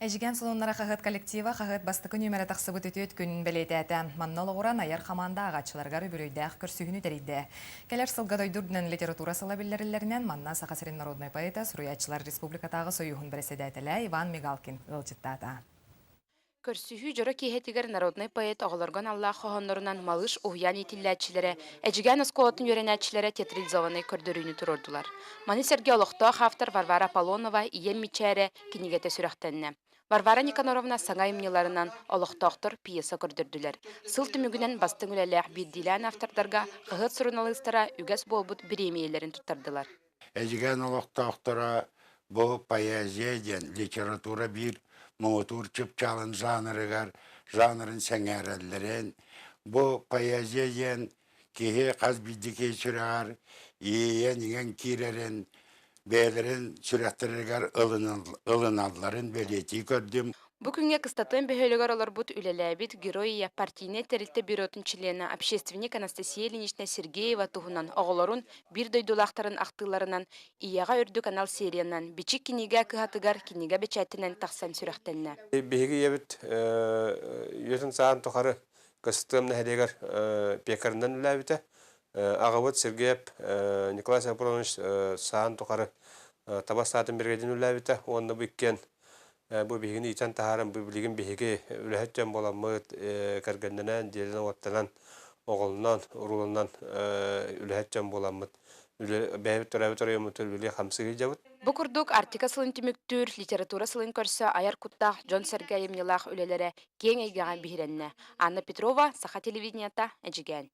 Эдьигээн сонуннара хаһыат коллектива хаһыат бастакы нүөмэрэ тахсыбыт үтүөт күнүн бэлиэтээтэ. Манна олоҕуран айар хамаанда ааҕааччыларыгар үбүлүөйдээх көрсүһүүнү тэрийдэ. Кэлэр сылга дойду үрдүнэн литература сыла биллэриллэринэн, манна Саха сирин народнай поэта, суруйааччылар республикатааҕы сойууһун бэрэссэдээтэлэ Иван Мигалкин ыалдьыттаата. Көрсүһүү дьоро киэһэтигэр народнай поэт оҕолорго аналлаах хоһооннорунан Малыш уһуйаан иитиллээччилэрэ, Эдьигээн оскуолатын үөрэнээччилэрэ театрализованнай көрдөрүүнү туруордулар. Маны сэргэ олохтоох автор Варвара Аполлонова «Ийэм мичээрэ» кинигэтэ сүрэхтэннэ. Варвара Никаноровна саҥа айымньыларынан олохтоохтор пьеса көрдөрдүлэр. Сыл түмүгүнэн бастыҥ үлэлээх биирдиилээн автордарга хаһыат суруналыыстара үгэс буолбут бириэмийэлэрин туттардылар. Эдьигээн олохтоохторо бу поэзия диэн литература биир муҥутуур чыпчаалын жанрыгар жанрын сэҥээрэллэрин, бу поэзия диэн киһи хас биирдии киһи сүрэҕэр иэйэн-иҥэн киирэрин, бэйэлэрин сүрэхтэригэр ылыналларын бэлиэтии көрдүм. Бу күҥҥэ Кыстатыам бөһүөлэгэр олорбут, үлэлээбит Герой партийнай тэрилтэ бюротун чилиэнэ, общественник Анастасия Ильинична Сергеева туһунан оҕолорун, биир дойдулаахтарын ахтыыларынан «Ийэҕэ үрдүк анал сериянан» Бичик кинигэ кыһатыгар кинигэ бэчээттэнэн тахсан сүрэхтэннэ. Биһиги ийэбит үйэтин сааһын тухары Кыстатыам нэһилиэгэр пекарынан үлэлээбитэ. Аҕабыт Сергеев Николай Сапронович сааһын тухары таба саатын биригэдьин үлэлээбитэ уонна бу иккиэн Бу биһигини иитэн таһааран, бу билигин биһиги үлэһит дьон буоламмыт, кэргэннэнэн, дьиэлэнэн-уоттанан, оҕолонон, урууланан үлэһит дьон буоламмыт, бэйэбит төрөөбүт оройуоммутугар үлэлии-хамсыы сылдьабыт. Бу курдук Арктика сылын түмүктүүр, литература сылын көрсө айар куттаах дьон-сэргэ айымньылаах үлэлэрэ киэҥ эйгэҕэ биһирэннэ. Анна Петрова, Саха телевидениета, Эдьигээн.